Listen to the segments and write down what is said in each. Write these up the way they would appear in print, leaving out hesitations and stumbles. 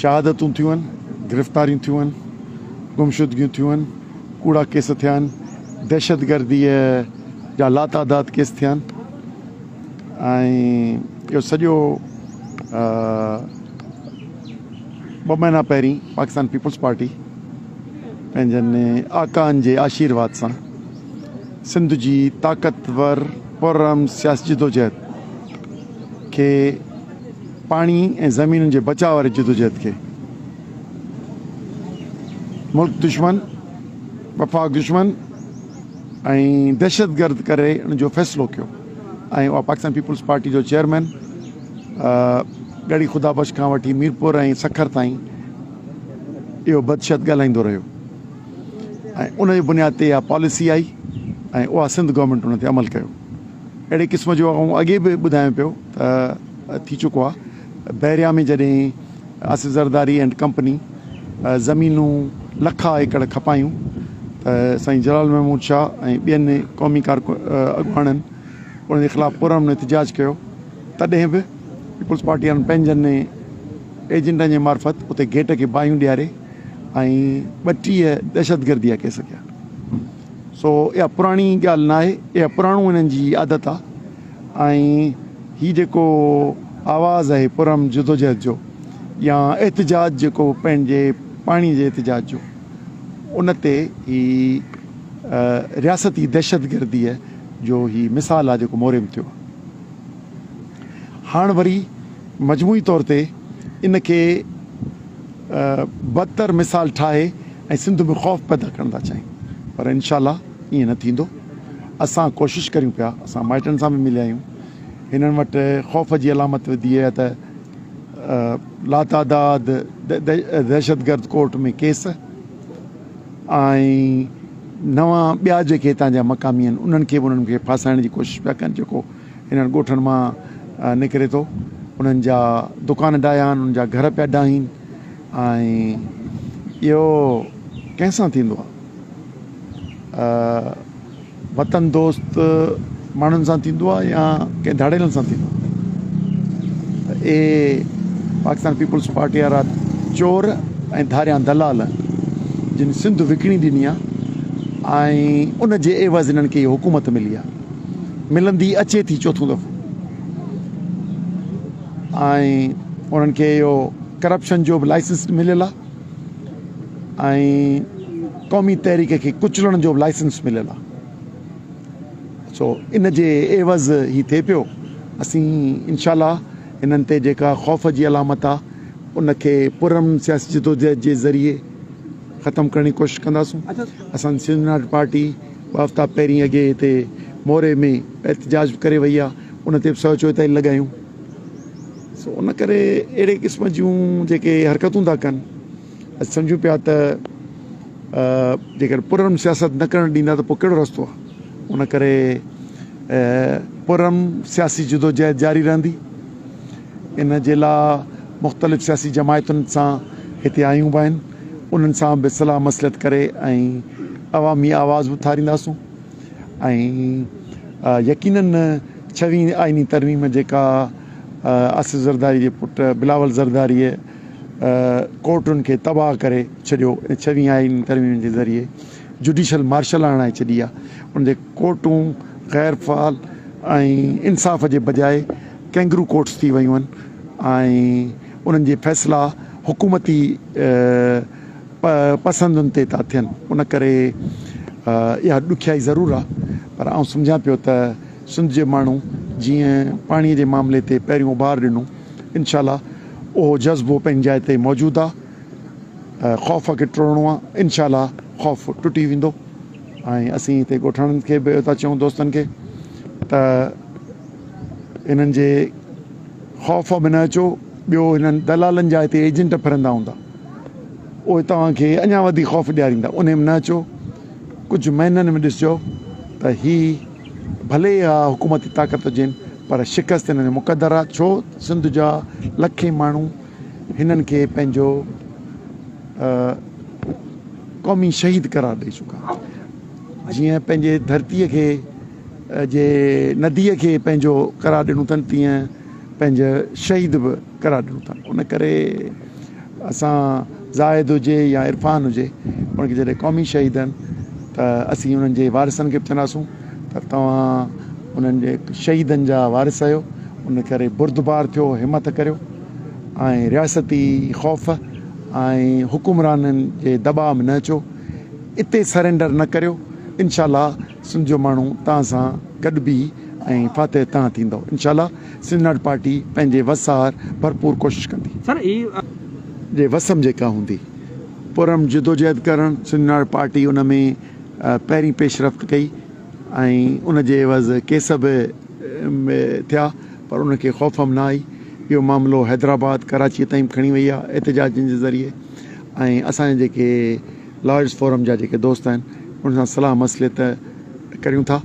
شهادتون ٿيون آهن، گرفتاريون ٿيون آهن، گمشدگيون ٿيون آهن، ڪوڙا ڪيس ٿيا آهن، دهشتگرديء جا لاتعداد ڪيس ٿيا آهن ۽ اهو سڄو ٻه مهينا پهرين پاڪستان پيپلز پارٽي پنهنجن آقائن جي آشيرواد سان سنڌ جي طاقتور پرامن سياسي جدوجهد کي پاڻي ۽ زمينن جي بچاء واري جدوجهد کي ملڪ دشمن، وفاق دشمن ۽ دهشتگرد ڪري ان جو فيصلو ڪيو ۽ اها پاڪستان پيپلز پارٽي جو چيئرمين ڳڙهي خدا بخش کان وٺي ميرپور ۽ سکر تائين اهو بدشد ڳالهائيندو رهيو ۽ ان جي بنياد تي اها پاليسي آئي ۽ اها سنڌ گورنمينٽ ان تي عمل ڪيو. اهڙي قسم جو آئون اڳي به ٻڌايان پيو ته ٿي چڪو آهي بحريا ۾ جڏهن آصف زرداري اينڊ ڪمپني زمينون لکا ايڪڙ کپايون ته سائين جلال محمود شاهه ۽ ٻين قومي اڳواڻن ان جي خلاف پرامن احتجاج ڪيو تڏهن به پيپلز پارٽي وارن پنهنجن ايجنٽن جي معرفت اتي گيٽ کي باهيون ڏياري ۽ 32 دهشتگردي جا ڪيس ڪيا. سو اها پراڻي ڳالهه ناهي، اها پراڻو انهن جي عادت آ ۽ هي جيڪو آواز آهي پرامن جدوجهد جو يا احتجاج جيڪو پنهنجي پاڻي جي احتجاج جو ان تي هي رياستي دهشتگرديء جو هي مثال آ جيڪو موري ۾ ٿيو آ. هاڻ وري مجموعي طور تي ان کي بدتر مثال ٺاهي ۽ سنڌ ۾ خوف پيدا ڪرڻ ٿا چاهين پر انشاء الله ائين نه ٿيندو اسان ڪوشش ڪريون پيا اسان مائٽن سان به مليا آهيون هنن وٽ خوف جي علامت وڌي آهي ته لاتعداد دهشتگرد ڪورٽ ۾ ڪيس ۽ نوان ٻيا جيڪي هتان جا مقامي آهن انهن کي به انهن کي ڦاسائڻ جي ڪوشش پيا ڪن جيڪو انهن ڳوٺن مان نڪري ٿو انهن جا دڪان ڊاهيا آهن انهن جا گهر پيا ڊاهين ۽ اهو ڪنهن سان ٿيندو آهي وطن دوست ماڻهن سان ٿيندو آهي يا ڪنهن ڌاڙيلن سان ٿيندو آهي ته اهي پاڪستان پيپلز پارٽي وارا چور ۽ ڌاريان دلال جن سنڌ وڪڻي ڏني آهي ۽ ان جي عيوض انهن کي حڪومت ملي آهي ملندي اچي ٿي چوٿون دفعو ۽ انهن کي اهو ڪرپشن جو به لائسنس مليل آهي ۽ قومي تحريڪ کي ڪچلڻ جو به لائسنس مليل آهي سو ان جي عيوض هي ٿئي پيو اسين انشاء الله انهن تي جيڪا خوف جي علامت آهي ان کي پرامن سياسي جدوجهد جي ذريعي ختم ڪرڻ جي ڪوشش ڪنداسون اسان سنڌ يونائيٽڊ پارٽي ٻه هفتا پهرين اڳي هتي موري ۾ احتجاج به ڪري وئي آهي ان تي به 144 لڳايون سو ان ڪري اهڙي قسم جون جيڪي حرڪتون ٿا ڪن اسين سمجهون پيا ته جيڪر پرامن سياست نه ڪرڻ ڏيندا ته پوء ڪهڙو رستو آهي ان ڪري پرامن سياسي جدوجهد جاري رهندي ان جي لاء مختلف سياسي جماعتن سان هتي آيون به آهن انهن سان به صلاح مصلحت ڪري ۽ عوامي آواز به اٿارينداسون ۽ يقينن ڇويهين آئيني ترميم جيڪا آصف زرداري جي پٽ بلاول زرداريء ڪورٽن کي تباهه ڪري ڇڏيو ۽ ڇويهين آئيني ترميم جي ذريعي جڊيشل مارشل آڻائي ڇڏي آهي ان جي ڪورٽون غير فعال ۽ انصاف جي بجاء ڪينگرو ڪورٽس ٿي ويون آهن ۽ انهن جي فيصلا حڪومتي پسندن تي ٿا ٿين ان ڪري اها ڏکيائي ضرور آهي پر آئون سمجهان پيو ته سنڌ جي ماڻهو جيئن پاڻي جي معاملي تي پهريون اڀار ڏنو انشاء الله اهو جذبو پنهنجي جاء تي موجود آهي خوف کي ٽوڙڻو آهي انشاء الله خوف ٽٽي ويندو ۽ اسين هتي ڳوٺاڻن کي به اهو ٿا چئون دوستن کي ته انهن جي خوف ۾ نه اچو ٻيو هنن دلالن جا هتي ايجنٽ ڦرندا هوندا اهي توهان کي اڃا وڌيڪ خوف ڏياريندا انهي ۾ نه اچو ڪجهه مهينن ۾ ڏسجو ته هي ڀلي اها حڪومتي طاقت هجين پر شڪست هنن جو مقدر آهي ڇو سنڌ جا لکين ماڻهو هنن کي پنهنجو قومي شهيد قرار ڏئي چڪا جيئن پنهنجي ڌرتي کي جي نديء کي پنهنجو قرار ڏنو اٿن تيئن پنهنجو شهيد به قرار ڏنو اٿن ان ڪري اسان زاهد هجي يا عرفان هجي ان کي جڏهن قومي شهيد آهن ته اسين انهن جي وارثن کي به چونداسون ته توهان انهن جي شهيدن جا وارث آهيو ان ڪري بردبار ٿيو همت ڪريو ۽ رياستي خوف ۽ حڪمرانن جي دٻاء ۾ نه اچو اتي سرينڊر نه ڪريو انشاء الله سنڌ جو ماڻهو توهان سان گڏ بيهي ۽ فاتح توهان ٿيندؤ انشاء الله سنڌ not party پنهنجي وس آهر ڀرپور ڪوشش ڪندي. سر هي. جي وس م جيڪا هوندي پرامن جدوجهد ڪرڻ سنڌ not party ان ۾ پهرين پيش رفت ڪئي ۽ ان جي عيوض ڪيس به ٿيا پر ان کي خوف م نه آئي اهو معاملو حيدرآباد ڪراچي تائين به کڻي وئي آهي احتجاجن جي ذريعي ۽ اسان جا جيڪي لائرز فورم جا جيڪي دوست آهن ان سان صلاح مصلحت ڪريون ٿا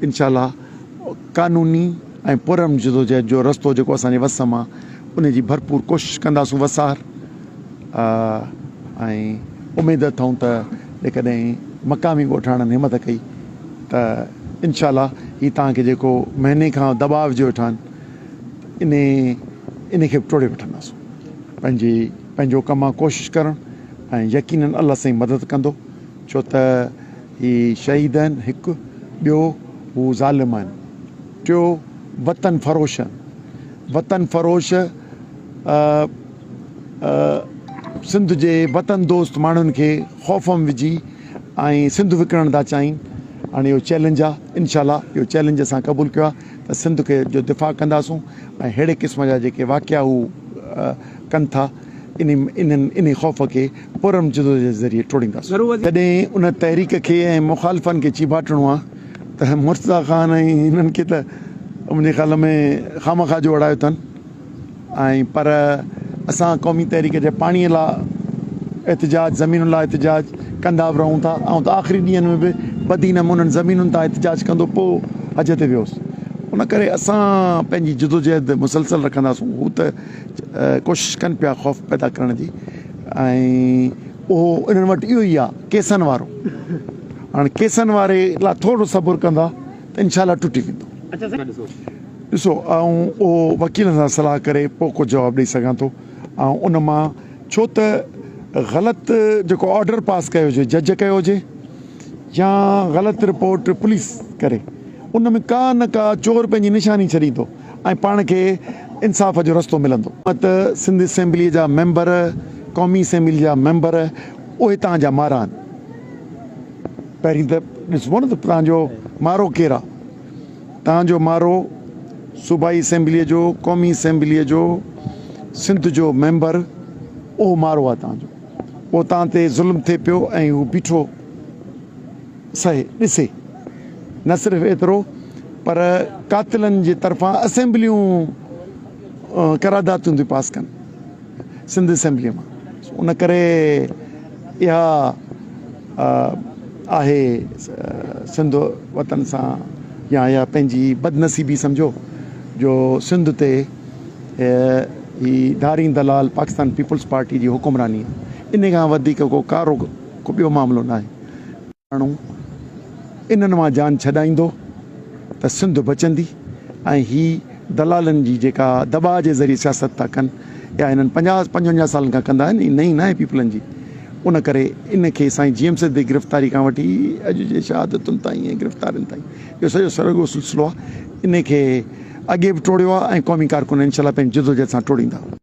انشاء الله قانوني ۽ پرامن جدوجهد جو رستو جيڪو اسان جي وس مان ان جي ڀرپور ڪوشش ڪنداسون وسار ۽ اميد اٿئون ته جيڪڏهن مقامي ڳوٺاڻن همت ڪئي ته انشاء الله هي توهان کي جيڪو مهيني کان دٻاء وجهي ويٺا آهن انهي انهي کي به ٽوڙي وٺنداسون پنهنجي پنهنجو ڪم آ ڪوشش ڪرڻ ۽ يقينن الله سائين مدد ڪندو ڇو ته هي شهيد آهن هڪ ٻيو هو ظالم آهن ٽيو وطن فروش آهن وطن فروش سنڌ جي وطن دوست ماڻهن کي خوف ۾ وجهي ۽ سنڌ وڪڻڻ ٿا چاهين هاڻي اهو چئلينج آهي انشاء الله اهو چئلينج اسان قبول ڪيو آهي ته سنڌ کي جو دفاع ڪنداسون ۽ ههڙي قسم جا جيڪي واقعا هو ڪن ٿا انهي انهن انهي خوف کي پرامن جدوجهد جي ذريعي ٽوڙينداسون. جڏهن ان تحريڪ کي ۽ مخالفن کي چيڀاٽڻو آ ته مرتضيٰ خان ۽ هنن کي ته منهنجي خيال ۾ خامخواه جو اڙايو اٿن ۽ پر اسان قومي تحريڪ جي پاڻي لا احتجاج زمينن لا احتجاج ڪندا به رهون ٿا آئون ته آخري ڏينهن ۾ به بدين ۾ انهن زمينن تان احتجاج ڪندو پوء حج تي ويو هوس ان ڪري اسان پنهنجي جدوجهد مسلسل رکنداسون هو ته ڪوشش ڪن پيا خوف پيدا ڪرڻ جي ۽ اهو انهن وٽ اهو ئي آهي ڪيسن وارو هاڻي ڪيسن واري لاء ٿورو صبر ڪندا ته انشاء الله ٽٽي ويندو. ڏسو آئون اهو وڪيلن سان صلاح ڪري پوء ڪو جواب ڏئي سگهان ٿو آئون ان مان ڇو ته غلط جيڪو آرڊر پاس ڪيو هجي جج ڪيو هجي يا غلط رپورٽ پوليس ڪري ان ۾ ڪا نه ڪا چور پنهنجي نشاني ڇڏيندو ۽ پاڻ کي انصاف جو رستو ملندو. ته سنڌ اسيمبليء جا ميمبر، قومي اسيمبليء جا ميمبر اهي توهان جا مارا آهن. پهرين ته ڏسبو نه ته توهان جو مارو ڪير آهي. توهان جو مارو صوبائي اسيمبليء جو، قومي اسيمبليء جو، سنڌ جو ميمبر اهو مارو آهي توهان جو. اهو توهان تي ظلم ٿئي پيو ۽ هو بيٺو سهي ڏسي. نه صرف ايترو پر قاتلن جي طرفان اسيمبليون قراردادون ٿيون پاس ڪن سنڌ اسيمبليء مان ان ڪري اها آهي سنڌ وطن سان يا اها پنهنجي بدنصيبي سمجهو جو سنڌ تي هي ڌارين دلال پاڪستان پيپلز پارٽي جي حڪمراني ان کان وڌيڪ ڪو ڪارو ڪو ٻيو معاملو ناهي. ماڻهو انهن مان جان ڇڏائيندو ته سنڌ بچندي ۽ هي دلالن جي جيڪا دٻاء جي ذريعي سياست ٿا ڪن اها هنن 50 55 سالن کان ڪندا آهن هي نئين ناهي پيپلن جي ان ڪري ان کي سائين جي ايم سيد جي گرفتاري کان وٺي اڄ جي شهادتن تائين ۽ گرفتارين تائين اهو سڄو سرڳو سلسلو آهي ان کي اڳي به ٽوڙيو آهي ۽ قومي ڪارڪن انشاء الله پنهنجي جدوجهد سان ٽوڙيندا.